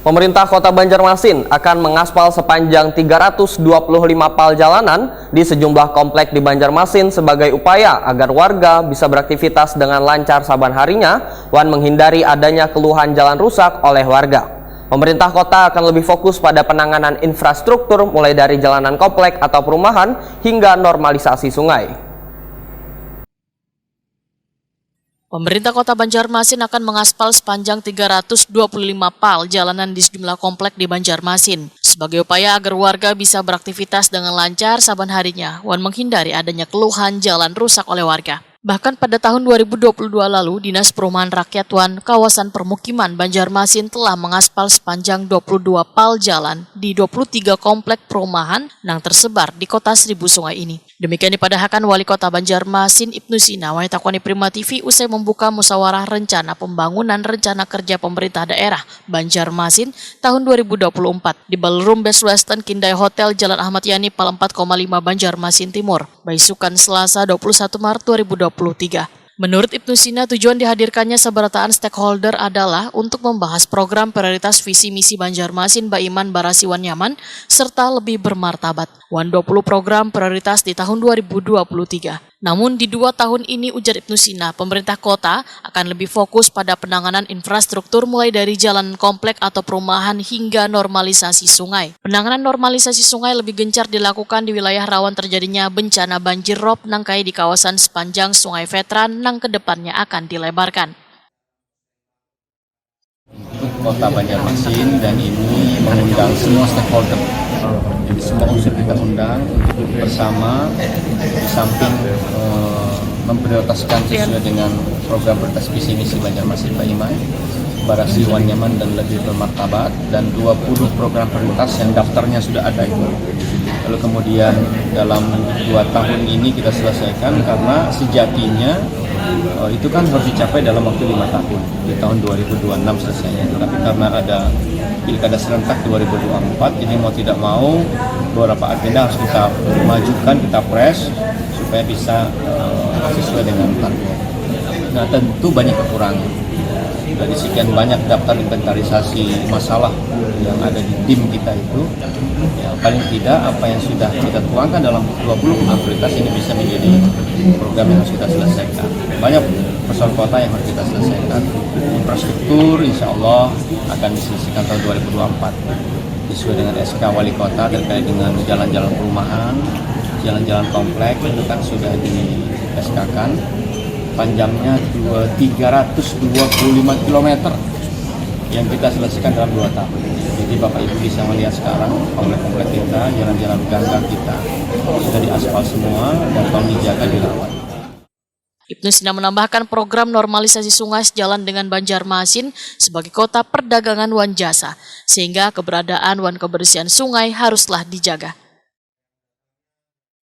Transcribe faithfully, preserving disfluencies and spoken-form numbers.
Pemerintah Kota Banjarmasin akan mengaspal sepanjang tiga ratus dua puluh lima pal jalanan di sejumlah komplek di Banjarmasin sebagai upaya agar warga bisa beraktivitas dengan lancar saban harinya wan menghindari adanya keluhan jalan rusak oleh warga. Pemerintah kota akan lebih fokus pada penanganan infrastruktur mulai dari jalanan komplek atau perumahan hingga normalisasi sungai. Pemerintah Kota Banjarmasin akan mengaspal sepanjang tiga ratus dua puluh lima pal jalanan di sejumlah komplek di Banjarmasin sebagai upaya agar warga bisa beraktivitas dengan lancar saban harinya wan menghindari adanya keluhan jalan rusak oleh warga. Bahkan pada tahun dua ribu dua puluh dua lalu, Dinas Perumahan Rakyat wan Kawasan Permukiman Banjarmasin telah mengaspal sepanjang dua puluh dua pal jalan di dua puluh tiga komplek perumahan nang tersebar di Kota Seribu Sungai ini. Demikian dipadahakan Wali Kota Banjarmasin Ibnu Sina wayah takoni Prima T V usai membuka musyawarah rencana pembangunan rencana kerja pemerintah daerah Banjarmasin tahun dua ribu dua puluh empat di Ballroom Best Western Kindai Hotel Jalan Ahmad Yani Pal empat koma lima Banjarmasin Timur, baisukan Selasa dua puluh satu Maret dua ribu dua puluh tiga. Menurut Ibnu Sina, tujuan dihadirkannya sabarataan stakeholder adalah untuk membahas program prioritas visi misi Banjarmasin Baiman Barasi wan Nyaman serta lebih bermartabat wan dua puluh program prioritas di tahun dua ribu dua puluh tiga. Namun di dua tahun ini, ujar Ibnu Sina, pemerintah kota akan lebih fokus pada penanganan infrastruktur mulai dari jalan komplek atau perumahan hingga normalisasi sungai. Penanganan normalisasi sungai lebih gencar dilakukan di wilayah rawan terjadinya bencana banjir rob nang kaya di kawasan sepanjang Sungai Veteran nang kedepannya akan dilebarkan. Kota Banjarmasin dan ini mengundang semua stakeholder. Jadi semua unsur kita undang untuk duduk bersama di samping eh, memprioritaskan sesuai dengan program prioritas visi misi Banjarmasin Baiman, Barasi wan Nyaman dan lebih bermartabat, dan dua puluh program prioritas yang daftarnya sudah ada itu. Lalu kemudian dalam dua tahun ini kita selesaikan karena sejatinya eh, itu kan harus dicapai dalam waktu lima tahun, di tahun dua ribu dua puluh enam selesainya. Tapi karena ada pilkada serentak dua ribu dua puluh empat, jadi mau tidak mau beberapa agenda harus kita majukan, kita press supaya bisa eh, sesuai dengan target. Nah, tentu banyak kekurangan. Dari sekian banyak daftar inventarisasi masalah yang ada di tim kita itu, ya, paling tidak apa yang sudah kita tuangkan dalam dua puluh prioritas ini bisa menjadi program yang harus kita selesaikan. Banyak persoalan kota yang harus kita selesaikan. Infrastruktur insya Allah akan diselesaikan tahun dua ribu dua puluh empat sesuai dengan S K Wali Kota terkait dengan jalan-jalan perumahan, jalan-jalan komplek itu kan sudah di S K-kan, panjangnya dua tiga ratus dua puluh lima kilometer yang kita selesaikan dalam dua tahun. Jadi Bapak Ibu bisa melihat sekarang komplek-komplek kita, jalan-jalan gang-gang kita sudah diaspal semua dan tolong dijaga dirawat. Ibnu Sina menambahkan program normalisasi sungai sejalan dengan Banjarmasin sebagai kota perdagangan wan jasa, sehingga keberadaan wan kebersihan sungai haruslah dijaga.